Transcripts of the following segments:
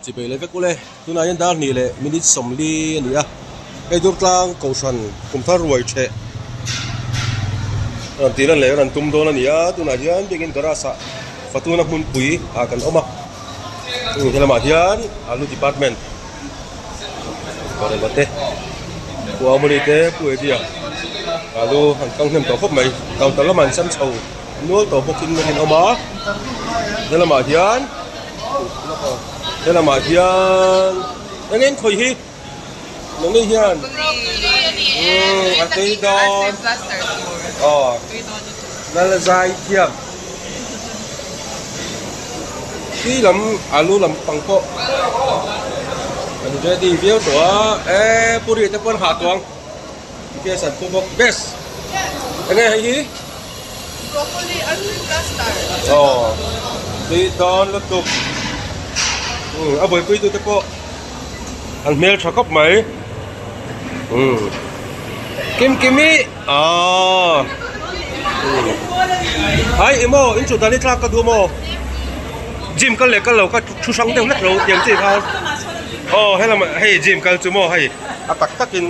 Chipei leh vek ule tunah hian dar hnih leh minute 40 a ni a hei Durtlang Kohhran Kumthar ruai theh rawn tih lan leh rawn tum dawn a ni a tunah hian biakin garage ah Fatuna hmunpui ah kan awm a helamah hian alu department parema te Pu Amawli te Pu Eddie-a alu an kang hnem tawh khawp mai counter lamah an sem chho nual tawh bawkin a rinawm a helamah hian helamah hian eng eng khawi hi nangni hian umm a tui dawn aw lal zai thiam tui lam alu lam pang pawh an ready viau tawh a e puri te pawh an hah tawh ang gas an pu bawk best enge hei hi Broccoli an tui plaster. Aw tui dawn lutuk umm a buaipui tute pawh an hmel tha khawp mai umm kim kimi aw umm hai emaw in chu dan i tlak ka duh maw gym kal leh kal lo kha thu hrang deuh hlek lo tiang chi khan aw helam hei gym kal chu maw hei a tak takin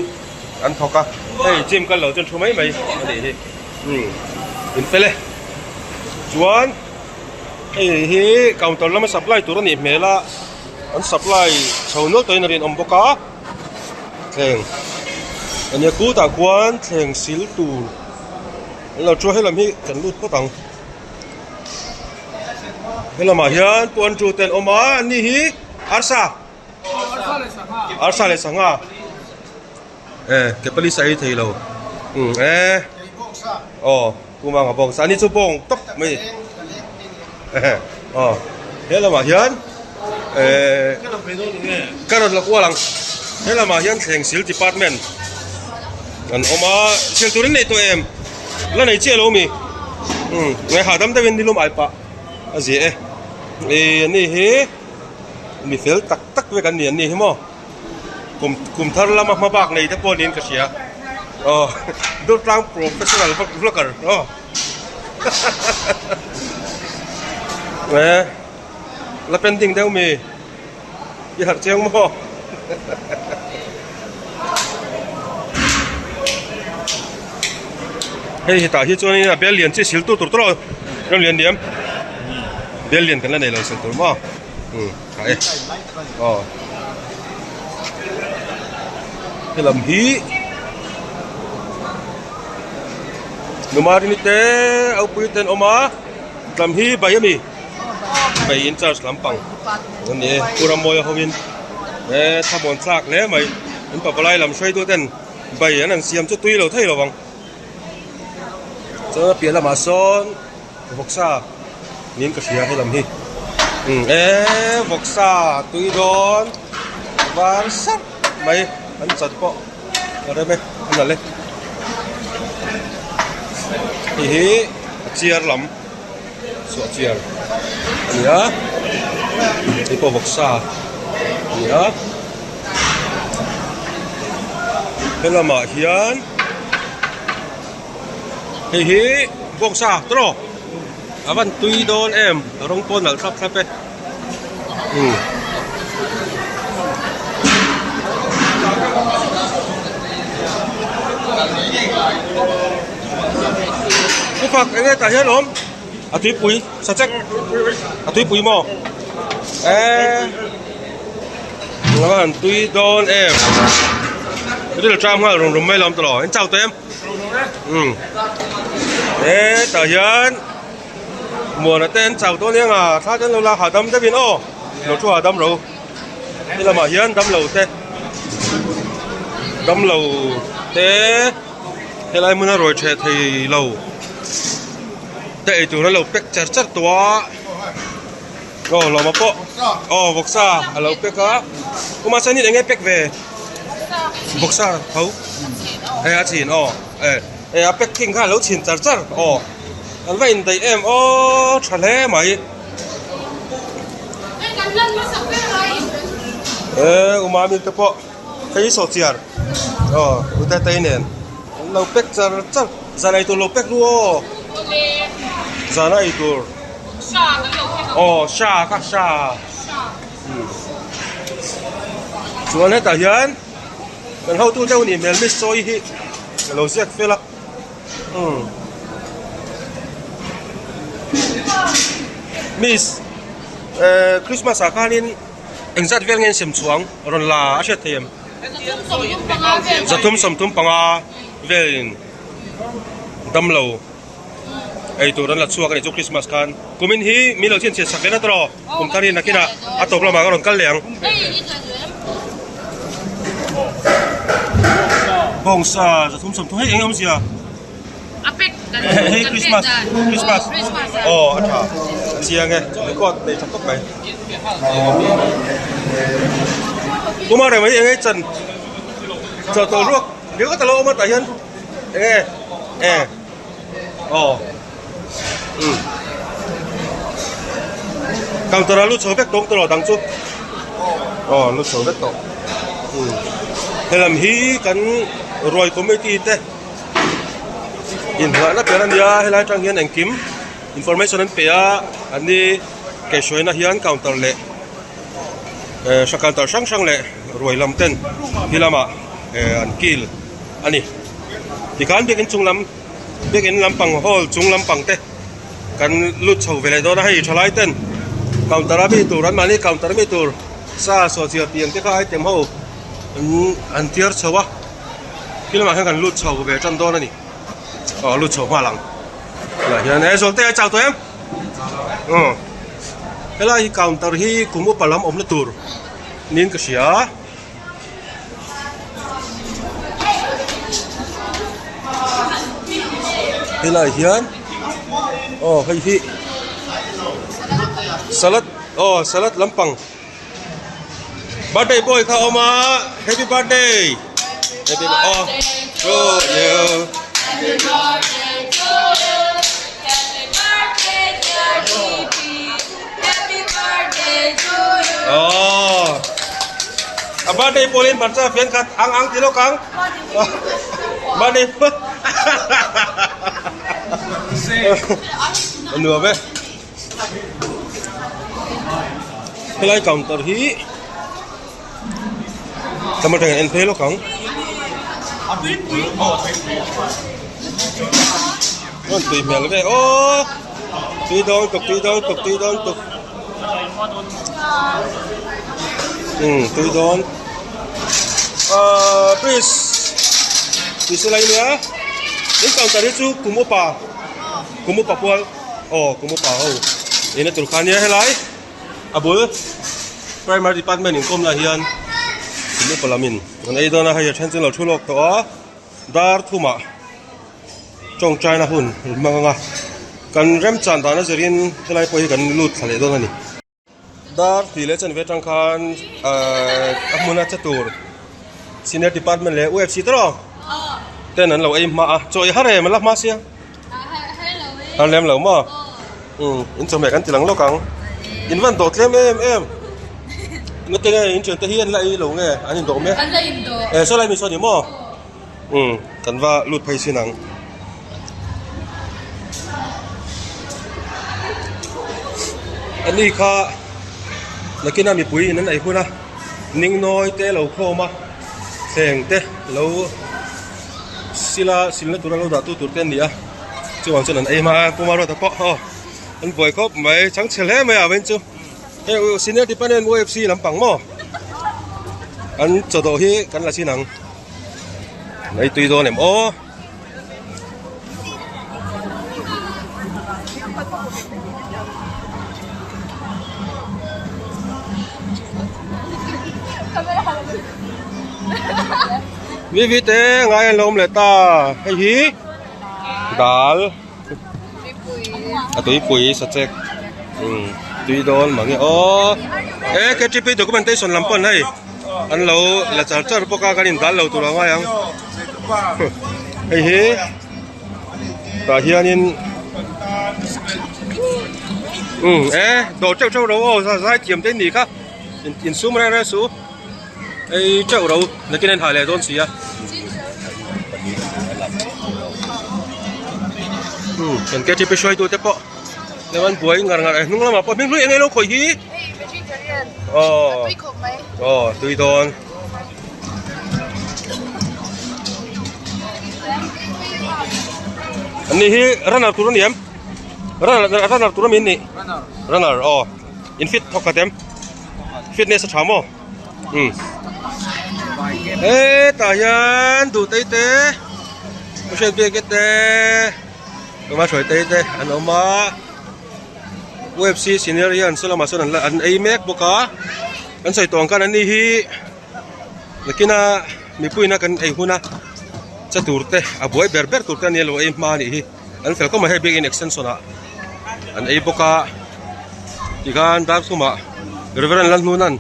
an thawk a hei gym kal lo chuan thu mai mai a nih hi umm in fel e chuan hei hi counter lama supply tur a nih hmel a an supply chho nual tawhin a rinawm bawk a thleng ania kutah khuan thleng sil tur an lo thu a helam hi kan lut phawt ang helamah hian puan tu te an awm a an ni hi arsa. Arsa leh sangha e ke pali sa ei thei lo um e aw pumanga bawng sa ani chu bawng tawp mai aw he lamah hian eh ka rawn la kual ang he lamah hian thleng sil department an awm a sil turin nei tawh em la nei chiah lo mi um ngai hahdam deuhin nilum ai pah a zia e eh ani hi. Mi fel tak tak vek an ni an ni hi maw kum kum thar lama hma bak nei te pawh niin ka hria aw Durtlang professional vlogger aw e la pending deuh mi i harh chiang maw hei hetah hi chuanin a bel lian chi sil tur tur tur a rawn lian diam bel lian kan la nei lo sil tur maw um tha e aw helam hi Numarini te Aupui te an awm a tlam hi bai a mi bai in charge lampang a ni e Pu Ramawia hovin e thlamuan thlak hle mai an pavalai lam hruaitu ten bai an han siam chu tui lo thei lo vang chuan a piah lamah sawn vawksa niin ka hria helam hi umm e vawksa tui dawn var sarh mai an chat pawh a rem e a nalh e hei hi a chiar lam suah chiar a ni a hei pawh vawksa a ni a helamah hian hei hi bawngsa tawh a van tui dawn em a rawng pawh a nalh thlap thlap e umm. Pu Fak enge tah hian awm a tuipui sachek a tuipui maw eee a van tui dawn em ril tram nghal rum rum mai lo awm tawh lo in chau tawh em umm eee tah hian muana te an chau dawn eng a thla te an lo la hahdam deuhin aw lo thu hahdam ro he lamah hian damlo te damlo te. Helai hmuna rawi theh thei lo te eitur an lo pack char char tawh a aw lawma pawh aw vawksa a lo pack a kuma chuan eng nge pack ve vawksa tho hei a chhin aw eh a packing kha a lo chhin char char aw an va indaih em aw tha hle mai eh umami te pawh. Hei saw chiar aw ute tei nen an lo pack char char zan ei tur lo pack ru aw zan a ei tur aw sha kha sha. Chuan hetah hian kan hotu deuh nih hmel miss sawi hi a lo ziak fel a umm miss eh Christmas ah khanin engzat vel nge an sem chhuang rawn la a hriat thei em? Zathum 35 velin damlo eitur an la chhuak a ni chu Christmas khan kumin hi min lo chhinchhiah sak leh na tawh kum thar hi nakinah a tawp lamah ka rawn kal leh ang. Bawngsa 330 hei eng awmzia hei Christmas Christmas aw a tha a chiang e record nei tha khawp mai Kumar reng mai eng ei chan chawhtawlh ruak ringawt a lo awm a tah hian eng nge e aw umm counter ah lu chho vek tawng tawh dang chu aw lu chho vek tawh umm helam hi kan ruai committee te inhlahna ber a nia helai atang hian engkim information an pe a an ni kaihhruaina hian counter leh eh counter hrang hrang leh ruai lam ten khi lamah eh an kil a ni tikhan biakinn chung lam biakinn lampang hall chung lampang te kan lut chho ve leh dawn a hei thalai ten counter a mi tur an mahni counter a mi tur sa sawhchiar tih ang te kha item ho an an thiar chho a khi lamah hian kan lut chho ve tan dawn a ni aw lut chho nghal ang tunah hian e zawlte a chau tawh em aw helai hi counter hi kum upa lam awmna tur niin ka hria. Helai hian aw hei hi salad aw salad lampang birthday boy kha a awm a happy birthday happy aw to you aw a birthday pawlin hmarcha fian khat ang ang ti lawk ang birthday a nuam e helai counter hi tlem atangin en phei lawk ang rawn tui hmel ve aw tui dawn tuk tui dawn tuk tui dawn tuk umm tui dawn ahh please tih se lai nia in counter hi chu kum upa kum upa pual aw kum upa ho ina tur kha nia helai. A bul primary department inkawm lah hian kum upa lamin an ei dawn a hei a then chu an lo thu lawk tawh a dar thumah tawngtaina hun an hmang ang a kan remchan dan a zirin helai pawh hi kan lut thla leh dawn a ni. Dar tih leh chanve atang khan ahh a hmuna che tur senior department leh UFC te rawh ten an lo ei hma a chaw ei har em an la hma sia. Har lem lo maw? Umm in chawhmeh kan ti lang lawk ang. In van dawh tlem em em. Engati nge in thiante hi an la ei lo nge an indawh mek? An la indawh. Eh saw lai mi saw ni maw? Umm kan va lut phei sin ang. Ani kha nakina mipui in an ei hun a ningnawi te lo khawm a thleng te lo. Sila silna tura lo dah tu tur te an ni a chuvang chuan an ei hma a Puma Road ah pawh aw an buai khawp mai chhang chhe hle mai ah vawiin chu hei senior department UFC lampang maw an chaw dawh hi kan la chin ang an ei tui dawn em aw. Vivi te ngai an lo awm leh ta hei hi dal a tuipui sachek umm tui dawn mange aw e ktp documentation lam pawn hei an lo la char char bawk a kan in dal lo tur a ngai ang hei hi tah hianin umm e dawr teuh teuh ro aw zai thiam te ni kha insum reng reng suh. Ei teuh ro nakin a inhah leh dawn si a. Hmm kan KTP hruaitu te pawh lo an buai ngar ngar e hnung lamah pawh hming hlui eng eng lo khawih hi. Hei vegetarian. Aw. A tui khawp mai. Aw tui dawn. An ni hi runner tur a ni em? Runner runner tur a mi an nih? Runner aw in fit thawk khat em? Fitness a tha maw? Umm hetah hian duh tei te ka hriat biak e te tuma hruai tei te an awm a UFC senior hian saw lamah sawn an ei mek bawk a an sawi tawng khan an ni hi. Nakina mipuiin a kan ei huna che tur te a buai ber ber tur te ania lo ei hma anih hi an fel khawp mai hei biakin extension ah an ei bawk a tikhan dar thumah Reverend Lalhnuna'n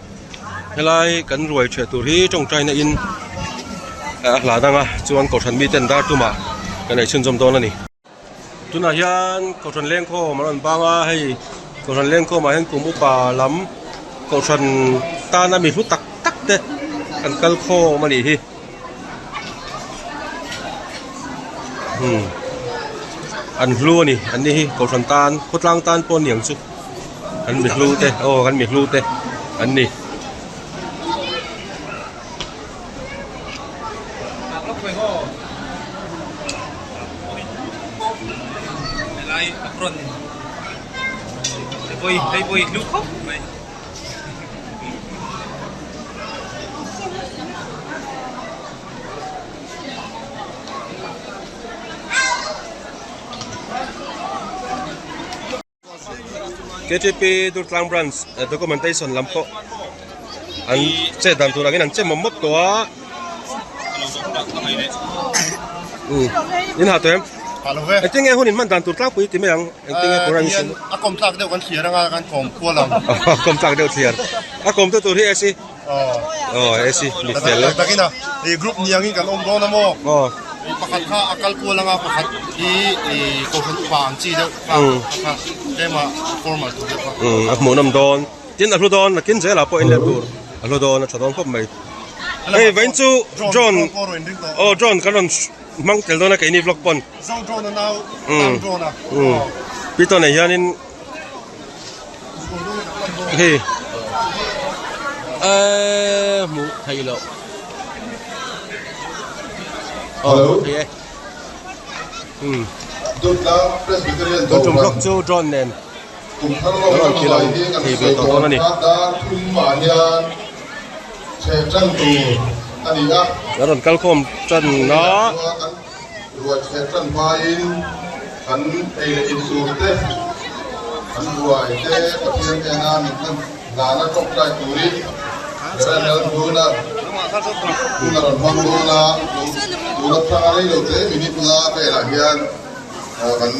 helai kan ruai ṭheh tur hi tawngtaina in a hlan ang a chuan kohhran miten dar tumah kan ei chhunzawm dawn a ni. Tunah hian Kohhran Lengkhawm a rawn bang a, hei Kohhran Lengkhawmah hian kum upa lam Kohhran tana mi hlu tak tak te an kal khawm a nih hi. Hmm an hlu a ni an ni hi Kohhran tan khawtlang tan pawh a ni ang chu an mi hlu te aw kan mi hlu te an ni. Ktp Durtlang Branch documentation lam pawh an chet dan tur angin an che mawp mawp tawh a in ha tawh em engtin nge hun in hman dan tur tlangpui ti mai ang engtin nge pawh an a kawm tlak deuh kan thliar anga kan kawm kual ang kawm tlak deuh thliar a kawm tu tur hi AC aw AC mi fel takin a group niangin kan awm dawn a maw aw pakhat kha a kal kual anga pakhat hi kohhran upa ang chi deuh kha kha tlema formal tur deuh kha a hmuhnawm dawn tin a hlu dawn nakin zelah pawh in let tur a hlu dawn a tha dawn khawp mai hei vawiin chu drone aw drone kan rawn hmang tel dawn a keini vlog pawn zo drone a nau tang drone a piton ah hianin hei eee hmuh theih loh aw hmuh theih e umm tun tum vlog chu drone nen a rawn ti lang thei ve tawh dawn a ni a rawn kal khawm tan a. Ruaitheh tan hmain kan ei leh in tur te, kan ruai te Pathian hnena min hman hlana tawngtai turin Reverend Lalhluna hun a rawn hmang dawn a, tun atanga rei lo te minute nga velah hian kan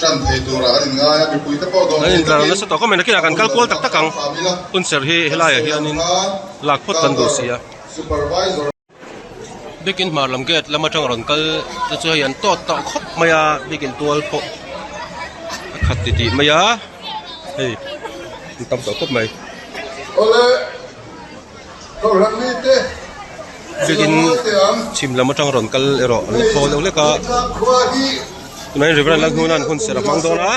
tan thei turah an inngai a, mipui te pawh dawh An thei intlar takin nasa tawh khawp mai, nakinah kan kal kual tak tak ang, hunserh hi helaiah hianin lak phawt kan duh si a. Supervisor. Biakin hmar lam gate lam atang a rawn kal te chu hei an tawt tawh khawp mai a biakin tual pawh a khat ti tih mai a hei an tam tawh khawp mai. Biakin chhim lam atang a rawn kal erawh an la thaw deuh hlek a tunah hian Reverend Lalhnuna'n hun serh a hmang dawn a.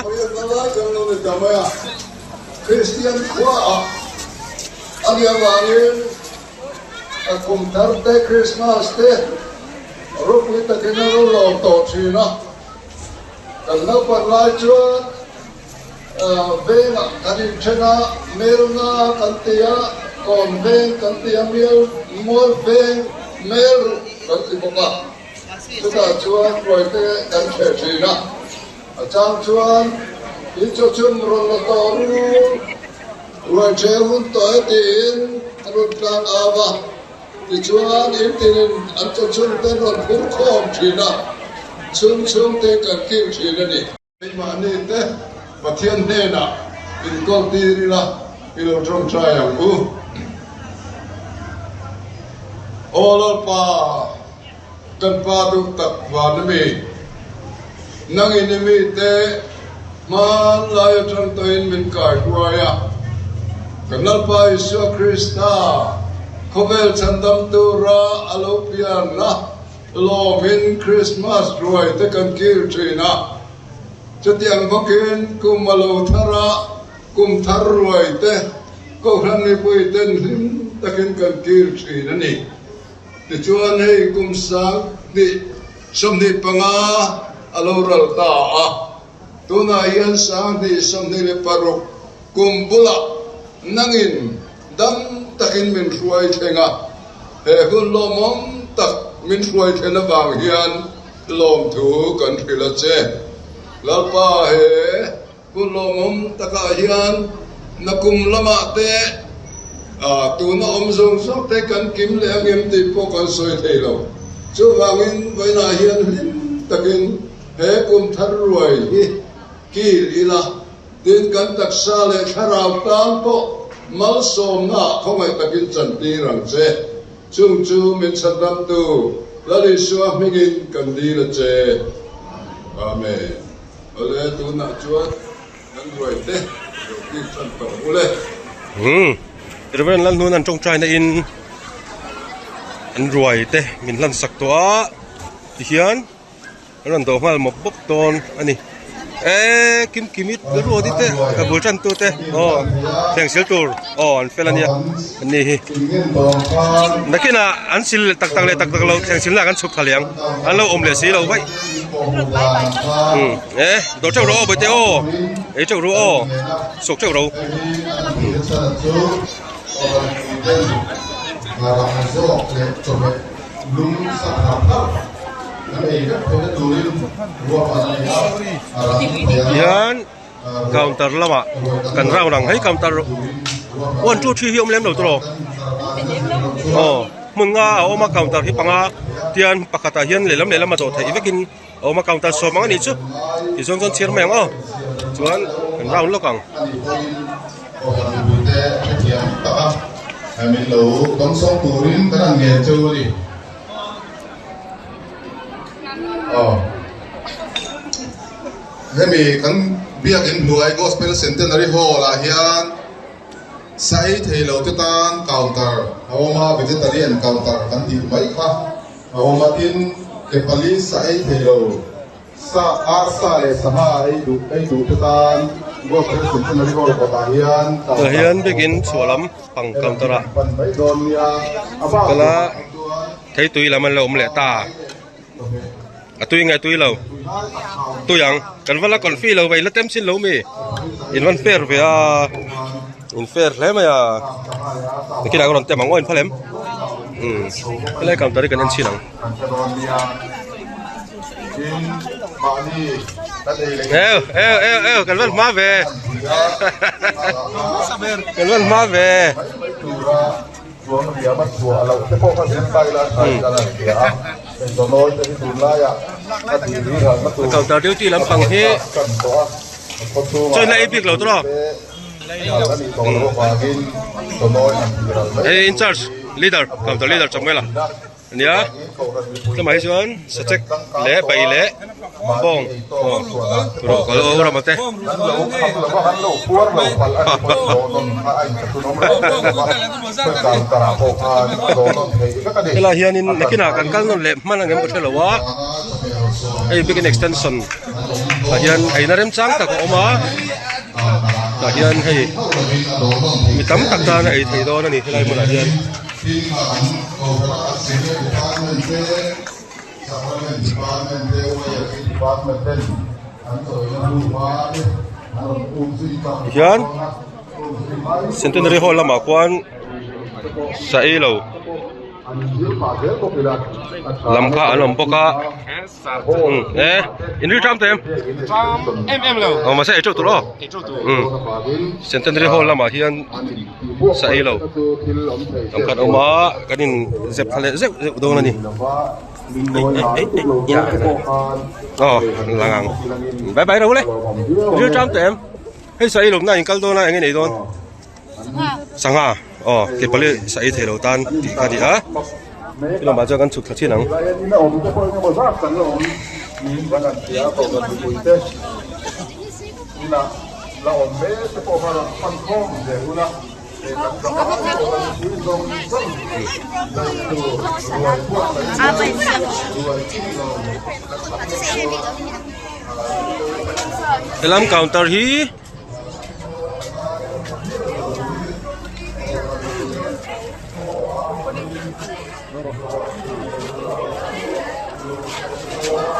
A kum thar te, Christmas te ropui takin a lo lawm tawh thin a. Kan naupang lai chuan vengah kan inthen a, mel nga kan ti a, kawn veng kan ti a, mial mual veng mel ruh kan ti bawk a. Chutah chuan ruaite kan hreh thin a. A chang chuan in chaw chhun rawn la tawh ru. Ruai ṭhe hun tawh e tiin a rawn tlang au a, tichuan in tinin an chaw chhungte an rawn phur khawm ṭhin a, chhung chhungte kan kil ṭhin a ni. Keimahni te Pathian hnenah inkawl tir ila i lo ṭawngṭai ang u. Aw Lalpa, kan Pa duh tak van a mi, nangin i mite hmanlai aṭang tawhin min kaihruai a, kan Lalpa Isua Krista khawvel chhandam tura a lo pianna lawmin Krismas ruai te kan kil ṭhin a, chutiang bawkin kum a lo thar a, kum thar ruai te Kohhran mipui ten hlim takin kan kil ṭhin a ni. Tichuan hei kum 25. a lo ral ta a. Tunah hian 2026 kum bulah nangin dam takin min hruai thleng a, he hun lawmawm tak min hruai thlen avang hian lawmthu kan hrilh a che. Lalpa he hun lawmawm takah hian nakum lamah te tuna awm zawng zawng te kan kim leh angem tih pawh kan sawi thei lo. Chuvangin vawiinah hian hlim takin he kum thar ruai hi kil ila, tin kan taksa leh thlarau tan pawh malsawmnaah khawngaih takin chantir ang che. Chung chu min chhandamtu Lal Isua hmingin kan dil a che. Amen. Awle, tunah chuan kan ruai te lo kil chan tawh u le. Umm, Reverend Lalhnun an tawngtaina in an ruai te min hlan sak tawh a, tihian An rawn dawh nghal mawp bawk dawn a ni. Eee kim kim i ruat i te ka bul tan tu te aw thleng sil tur aw an fel a nia an ni hi. Nakinah an sil tak tak leh tak tak lo thleng silna kan chhuk thla leh ang an lo awm leh si lo vaih. Umm e dawr teuh rawh aw bawihte aw ei teuh ru aw sawk teuh ro. Tihian counter lamah kan round ang hei counter one two three hi a awm lem lo tawh aw hmun nga a awm a counter hi panga tian pakhatah hian lehlam lehlam a dawh theih vekin a awm a counter sawm ang a nih chu tichuan chuan chhiar mai ang aw chuan kan round lawk ang. Hemi kan biakin hnuai Gospel Centenary Hall ah hian sai thei lo te tan counter a awm a, vegetarian counter kan tih mai kha. A awm a tin, ke pali sa ei thei lo, sa ar sa leh sangha ei duh ei duh te tan Gospel Centenary Hall kawtah hian Tah hian biakin chhuah lam pang counter ah pan mai dawn nia, a bak kala ah chuan thei tui lam an lo awm leh ta, a tui nge tui lo, tui ang, kan va la confi lo ve, in la tem chin lo mi, in van fair ve a, in fair hle mai a, nikinah ka rawn tem ang aw in phal em? Umm helai counter hi kan en chhin ang. Eu eu eu eu kan van hma ve kan van hma ve. Counter duty lampang hi chuan la ei bik lo tawh. Hei in charge leader counter leader Chamuela ania tlama hi chuan sachek leh bai leh bawng rawh kal aw rama te helai hianin nakinah kan kal nawn leh hman ang em ka hrelo a hei biakin extension tah hian eina remchang tak a awm a tah hian hei mi tam tak tan a ei thei dawn a ni helai hmunah hian. Tihian Centenary Hall lamah khuan sa ei lo lam kha an awm bawk a. E in ri tram tem em em lo aw mahse ei teuh tur aw um Centenary Hall lamah hian sa ei lo tam khat a awm a kan in zep thla leh zeuh zeuh dawn a ni aw lang ang bye bye ro le ri tram tem hei sa ei lo na in kal dawn a eng nge nei dawn Sangha aw ke pali sa ei thei lo tan tih kha a ni a he lamah chuan kan chhuk thla chin ang. Helam counter hi.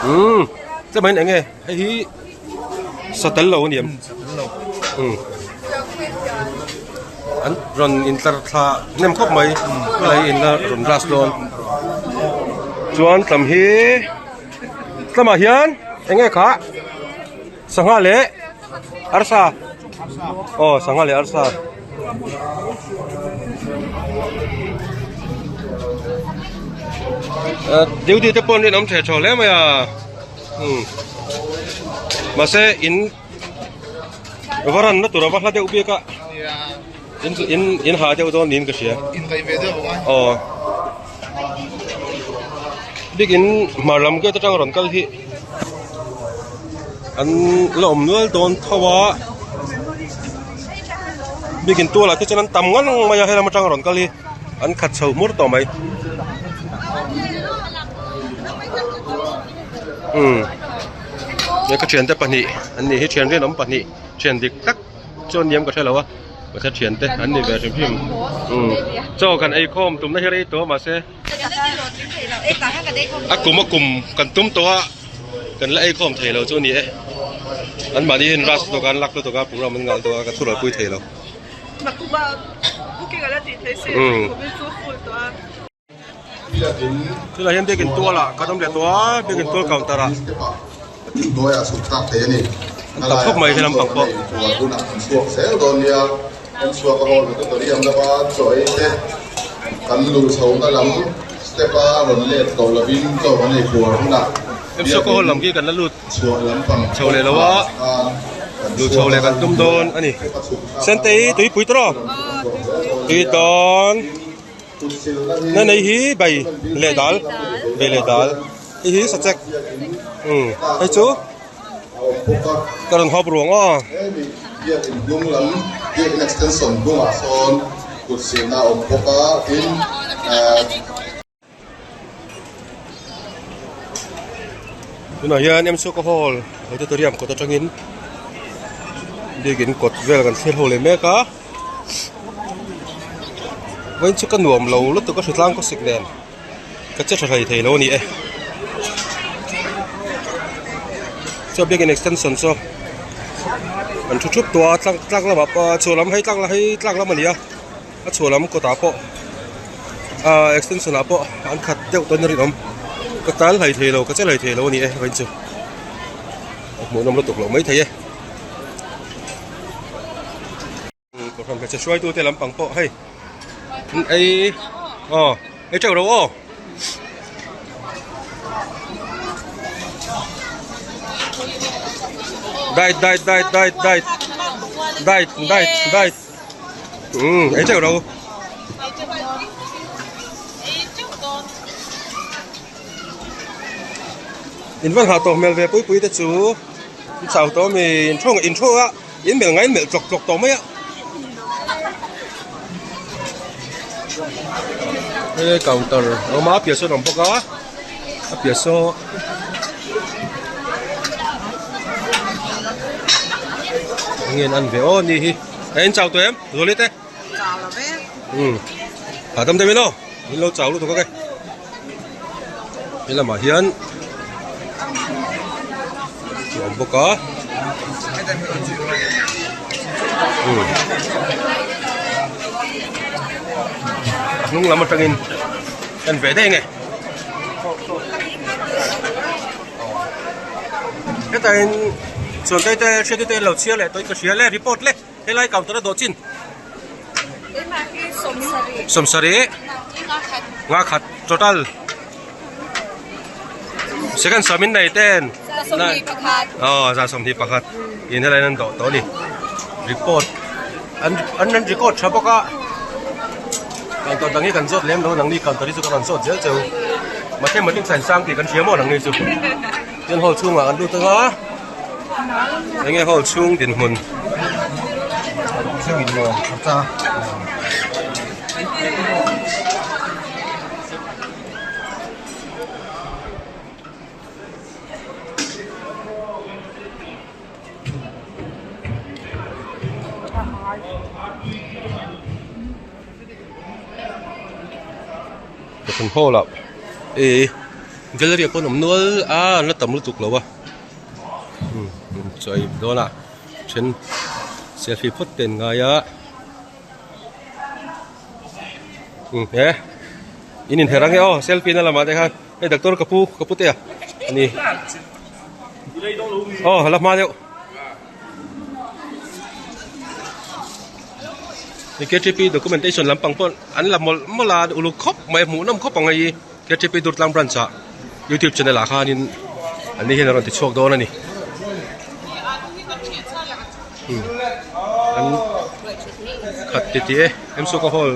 Umm. Tlemain eng nge hei hi sa tel lo a ni em? Umm an rawn intlar thla hnem khawp mai helai in la rawn rush dawn chuan tlam hi tlamah hian eng nge khah sangha leh arsa aw sangha leh arsa. Duty te pawh an rinawm thei thaw hle mai a umm mahse in va ranna tur a va hla deuh bik a in in in ha deuh dawn niin ka hria aw bikin hmar lam gate atang rawn kal hi an la awm nual dawn tho a bikin tual ah te chuan an tam ngang mai a helam atang rawn kal hi an khat chho hmur tawh mai umm he ka thiante pahnih an ni hi thian rinawm pahnih thian dik tak chuan niam ka hrelo a mahse thiante an ni ve hrim hrim umm chaw kan eikhawm tumna hi rei tawh mahse A kum a kum kan tum tawh a kan la eikhawm thei lo chu a ni e an mahni hian rush lutuk a an lak lutuk a program an nghal tawh a ka thu rawlpui thei lo. Tunah hian biakin tual ah kan awm leh tawh a biakin tual counter ah an tam khawp mai helam pang pawh. Emsawka hall lam khi kan la lut chho leh lo a luh chho leh kan tum dawn a ni Sentei tuipui tawh rawh tui dawn na nei hi bai leh dal bai leh dal hei hi sachek umm hei chu. Ka rawn hawp ruang aw. Hemi biakin hnung lam biakin extension hnungah sawn kut silna a awm bawk a tin eh. Tunah hian Msuka Hall Auditorium kawt atangin biakin kawt vel kan thlir ho leh mek a vawiin chu ka nuam lo lutuk a hritlang khawsik nen. Ka che tha hlei thei lo a ni e. Chuan biakin extension chu an thu thup tawh a tlak tlak lamah pawh a chhuah lam hei tlak hei tlak lam a ni a a chhuah lam kawtah pawh ahh extension ah pawh an khat deuh tawn a rinawm ka tal hlei thei lo ka che hlei thei lo a ni e vawiin chu a hmuhnawm lutuk loh maithei e. Kohhran hmeichhe hruaitute lampang pawh hei an ei aw ei teuh lo aw. Diet diet diet diet diet diet diet diet umm ei teuh lo. In van hah tawh hmel ve pui pui te chu in chau tawh ami in thu in thu a. In melh ngai melh tlawk tlawk tawh mai a. Hei counter a awm a a piah sawn a awm bawk a a piah saw eng nge an an ve aw ni hi a in chau tawh em Zuali te Chau lo ve umm hahdam deuh in aw in lo chau lutuk a he lamah hian a awm bawk a umm a hnung lam atangin en ve daih a nge hetah hian chuan te hriat te lo chhiar leh tawhin ka hria le report le. Helai counter a dawh chin. Sawmsarih. Nga khat total. Second sawmin nei ten. Oh, za 21. In helai an dawh tawh ni. Report an an an record tha bawk a. Counter dang hi kan zawt lem lo nang ni counter hi chu kan rawn zawt zel cheu. Mathematics a insang tih kan hria maw nang ni chu. Tin hall chhungah kan lut anga. Enge hall chhung dinhmun Hall ah eh gallery ah pawh an awm nual a an la tam lutuk lo a. Chaw ei dawn a then selfie phawt te an ngai a umm he in inher ang e aw selfie na lamah te khan hei doctor ka pu ka pu te a ani aw la hma deuh. Ktp documentation lampang pawh an la mawlh mawlh a uluk khawp mai hmuh nawm khawp ang hei ktp Durtlang branch ah youtube channel ah khanin an ni hian a rawn ti chhuak dawn a ni an khat ti tih e Msuka hall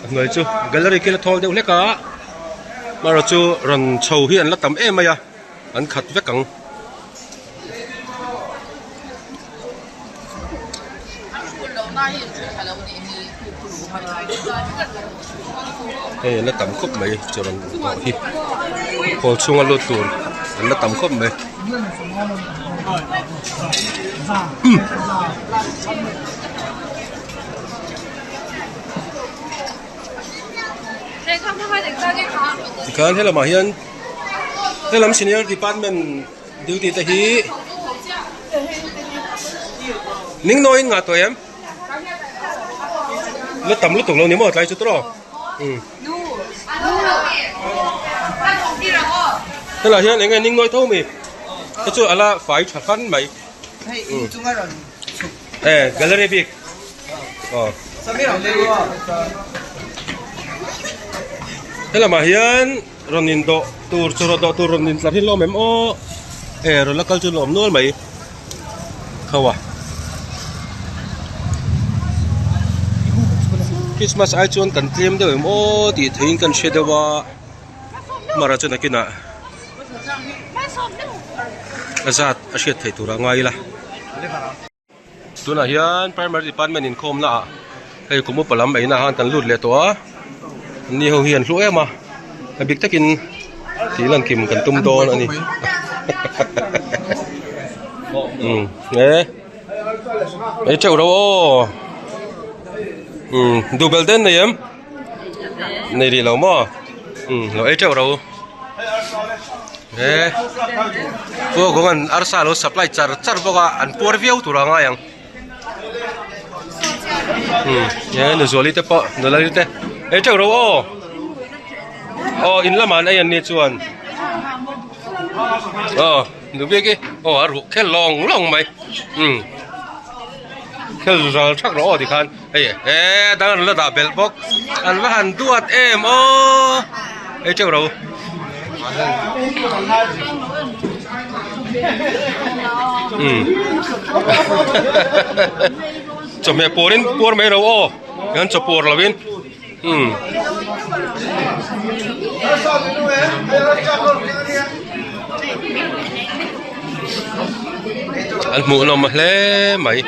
a hnuai chu gallery khi la thawl deuh hlek a amaherawh chu rawn chho hi an la tam em mai a. An khat vek ang. Hei an la tam khawp mai chaw rawn dawh hi hall chhunga lut tur an la tam khawp mai. Tikhan helamah hian. Helam senior department duty te hi ning nawiin ngah tawh em? La tam lutuk lo ni maw tlai chu tawh umm helai hian eng nge ning nawi tho mi te chu ala fai tha fan mai umm e gallery bik aw helamah hian. Rawn in dawh tur chu rawn dawh tur rawn in tlar hi lawm em aw e rawn la kal chu lawm nual mai kho a Christmas ai chuan kan tlem deuh em aw tih theihin kan hre deuh a mara chu nakinah a zat a hriat theih tur a ngai ila. Tunah hian primary department inkhawmna ah hei kum upa lam eina han kan lut leh tawh a ni ho hi an hlu em a a bik takin tih lan kim kan tum dawn a ni umm e ei teuh ro aw umm duh belh den nei em nei rih lo maw umm lo ei teuh ro. He pawh kawng an arsa lo supply char char bawk a an puar viau tur a ngai ang umm he nuzuali te pawh nulali te ei teuh ro aw aw in lamah an ei an ni chuan aw nu bik hi aw a ruh khel lawng lawng mai umm khel zal thak rawh aw tikhan hei he dang an la dah belh bawk an va han duat em aw ei teuh ro umm chawhmeh puarin puar mai ro aw hian chaw puar lovin umm an hmuhnawm hle mai.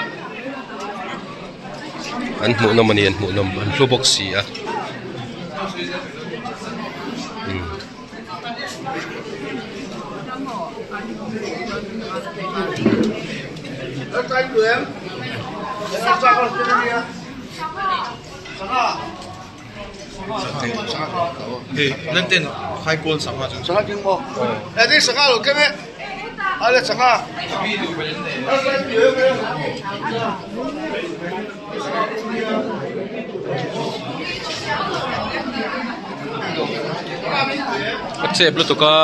An hmuhnawm a ni an hmuhnawm an hlu bawk si a umm. A chep lutuk a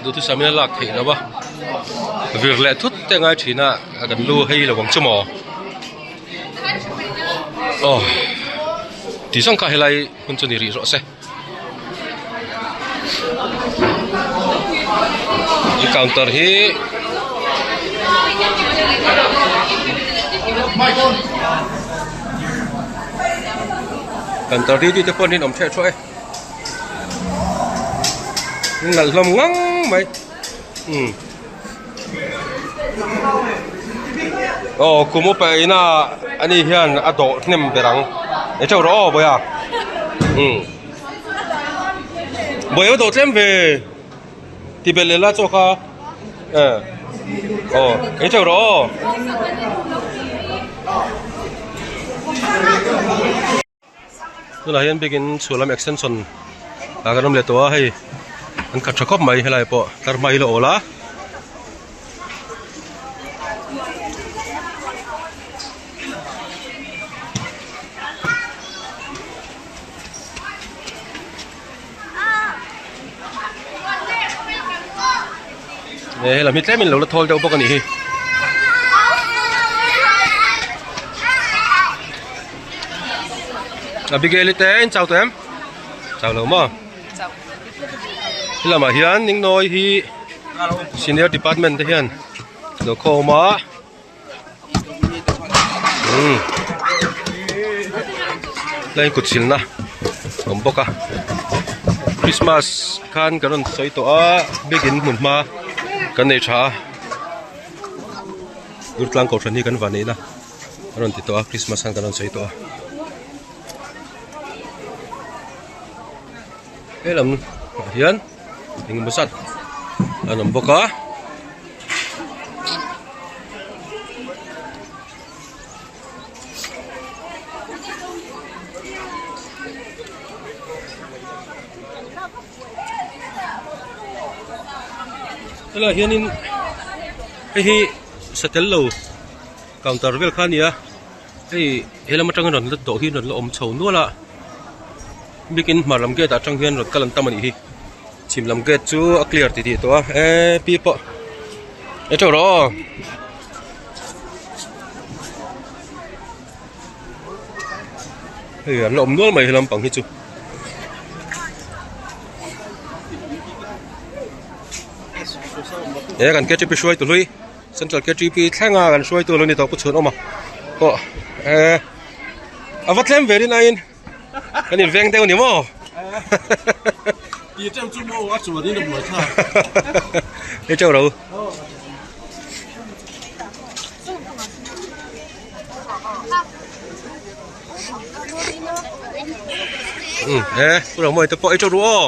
duhthusam in a lak theih loh a vir leh thut te a ngai thin a kan lu hei lo ang chu maw aw tih zawng kha helai hun chu ni rih rawh se. Counter hi counter duty te pawh an inawm ṭheh ṭhuah e an nalh hlawm ngang mai umm aw kum upa ina ani hian a dawh hnem ber ang e ṭeuh rawh aw bawiha umm bawiha dawh tlem ve ti belh leh la chaw kha e aw e ṭeuh rawh aw. Tunah hian biakin chhuah lam extension ah kan awm leh tawh a hei an khat tha khawp mai helai pawh tlar hma hi la awl a. Helam hi tlemin lo la thawl deuh bawk a nih hi. Abigail-i te in chau tawh em? Chau lo maw? Helamah hian Ningnawi hi senior department te hian lo khawm a. Umm tlai kut silna a awm bawk a Christmas khan kan rawn sawi tawh a biakin hmun hma kan nei tha a Durtlang kohhran hi kan van neihna a rawn ti tawh a Christmas khan kan rawn sawi tawh a helam ah hian engemaw zat an awm bawk a. Helaiah hianin hei hi satel lo counter vel kha a ni a hei he lam atangin rawn la dawh hi rawn la awm chho nual a bikin hmar lam gate ah atang hian rawn kal an tam a nih hi. Chhim lam gate chu a clear ti tih tawh a eee pi pawh e teuh rawh aw hei an la awm nual mai he lampang hi chu he kan ktp hruai tu hlui central ktp thlenga kan hruai tu lo ni tawh pu chhun awm a pawh eee a va tlem ve rin aiin. Kan in veng deuh ni maw? Ti teuh chu maw a chuan in a buai thlak. Hei teuh ro. Um e pu rang mawi te pawh ei teuh ru aw.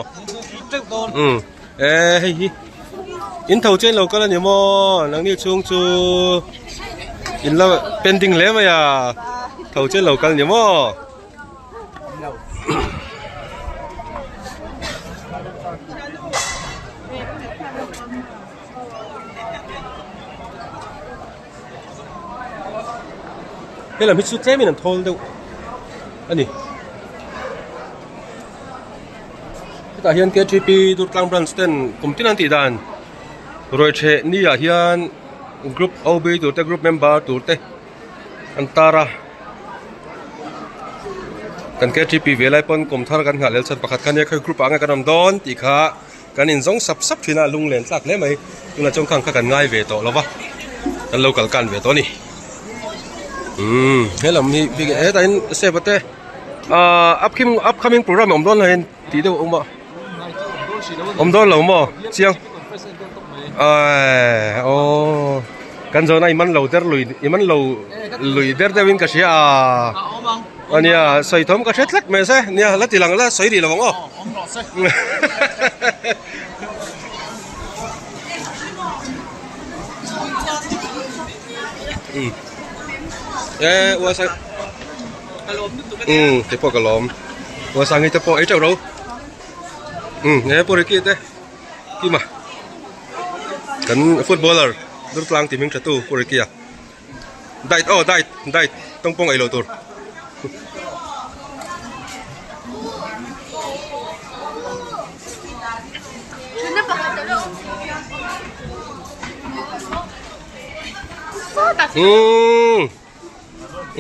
Um e hei hi in tho chen lo kal a ni maw nangni chhung chu in la pending hle mai a tho chen lo kal ni maw. Helam hi chu tlemin an thawl deuh a ni. Hetah hian KTP Durtlang branch ten kum tin an tih dan ruaitheh ni ah hian group OB tur te group member tur te an tar a kan KTP ve lai pawn kum thar kan nghah lel chhan pakhat kha nia khawi group ah nge kan awm dawn tih kha kan in zawng sap sap thin a lunglen tlak hle mai tunah chuan khang kha kan ngai ve tawh lo va kan lo kal kan ve tawh a ni umm helam hi hetah hian step te ahh upcoming program a awm dawn lo hian tih deuh a awm a awm dawn lo maw chiang aii aww kan zawhna i man lo der lui i man lo lui der deuh in ka hria a ania sawi thawm ka hre tlat mai se nia la ti lang la sawi rih lo ang aw e uasa um te pawh ka lawm. Uasangi te pawh ei teuh ro um he puriki te kima kan footballer Durtlang tih hming tha tu puriki a diet aw diet diet tawngpawng ei loh tur. Umm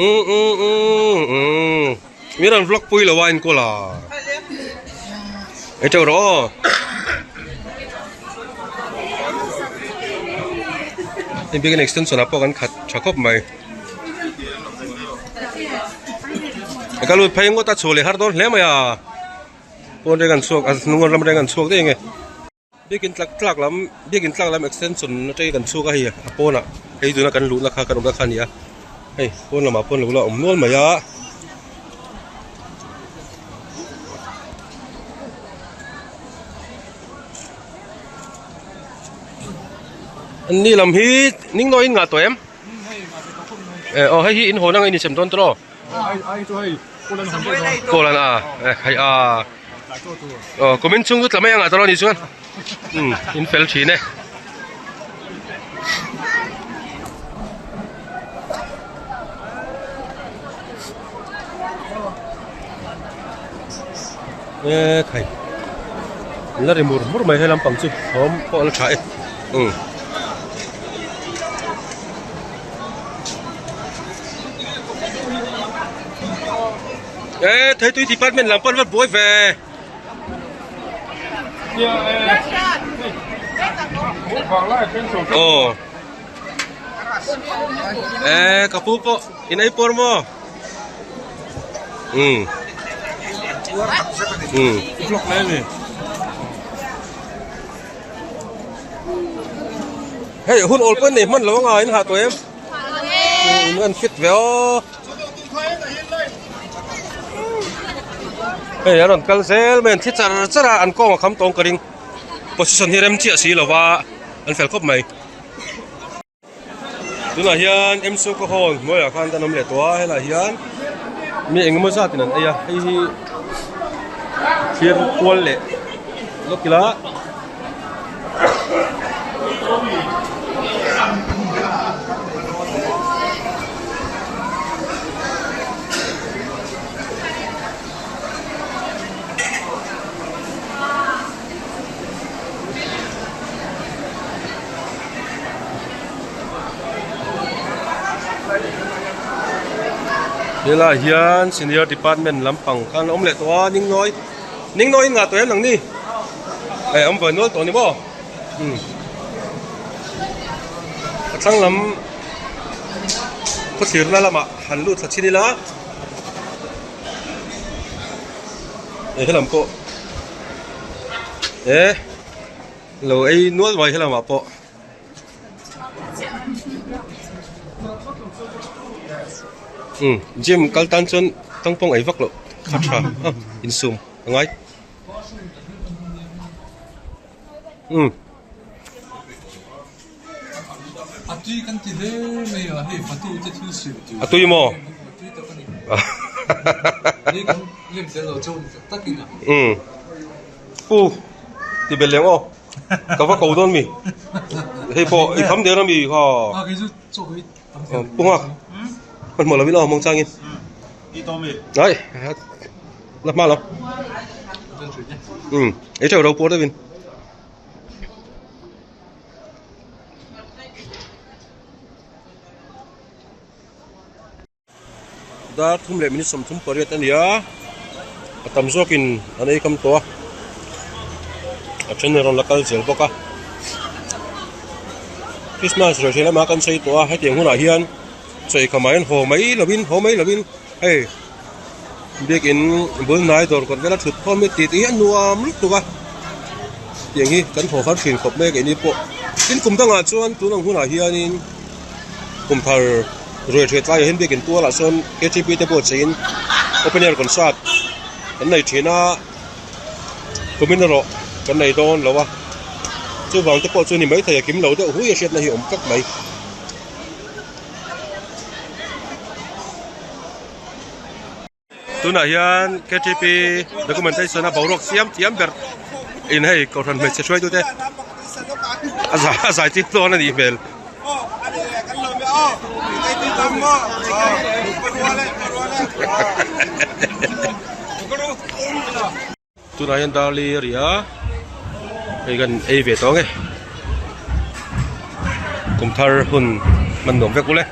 umm umm umm umm min rawn vlog pui lo a enkawl a ei teuh rawh aw hei biakin extension ah pawh kan khat tha khawp mai ka lut phei ngawt a chhuah leh har dawn hle mai a pawn reng an chhuak a hnung lam reng an chhuak daih ang e. Biakin tlak tlak lam biakin tlak lam extension atangin kan chhuak a hei a pawnah hei tuna kan luhna kha kan awmna kha a ni a hei pawn lamah pawn lo la awm nual mai a. Ni lam hi ning nawi in ngah tawh em? Aw hei hi in hawn anga in insem dawn tawh Kawl an a hei a. Aw kumin chhung chu tla mai ang ah tawh ni chuan umm in fel thin e. E khai la ri mur mur mai he lampang chu thawm pawh a la tha e umm. E theitui department lam pawn va buai ve. Aw. E ka pu pawh in ei pawr maw? Um. Um. Hei hun awl pawh in nei hman lo anga in hah tawh em? In an fit ve aw. Hei an rawn kal zel mai an thi char char a an kawng a kham tawng ka ring position hi rem chiah si lova an fel khawp mai. Tunah hian M Suka Hall hnuaiah khan kan awm leh tawh a helaiah hian mi engemaw zat in an ei a hei hi thlir kual leh lawk ila. Helaiah hian senior department lampang khan a awm leh tawh a Ningnawi Ningnawi in ngah tawh em nang ni eh awm ve nual tawh a ni maw umm a thlang lam khawthlirna lamah han lut thla chin ila eh helam pawh eh lo ei nual mai helamah pawh. Umm gym kal tan chuan tangpawng ei vak loh kha tha a insum a ngai umm. A tui kan ti hle mai a hei fatu te thil siam tur A tui maw? A tui tak a ni. Ni kan lem tel lo chauh tak takin a. Umm pu ti bel leng aw. Ka va ko dawn mi hei pawh i kham der ami kha punga hmanhmawh lovin aw mawng changin ai la hma lo um ei theuh ro pawh deuhin. Dar thum leh minute 38 a ni a a tam zawkin an ei kam tawh a a then rawn la kal zel bawk a Christmas ruai hreh lamah kan sawi tawh a hetiang hunah hian chaw eikham ah hian haw mai lovin haw mai lovin hei biakin bul hnai dawr kawt vela thut khawm hi tih te hi a nuam lutuk a tiang hi kan haw har thin khawp mai a keini pawh tin kum dangah chuan tun ang hunah hianin kum thar ruai hreh tlaiah hian biakin tualah sawn ktp te pawh cheiin open air concert kan nei thin a kumin erawh kan nei dawn lo a chuvang te pawh chu ni maithei a kim lo deuh hui a hriatna hi a awm tlat mai. Tunah hian ktp documentation a boruak siam thiam ber in hei kohhran hmeichhe hruaitute a zai a zai tir dawn a nih hmel. Tunah hian Darli a ri a, hei kan ei ve tawh ang e. Kum thar hun hman nuam vek ule.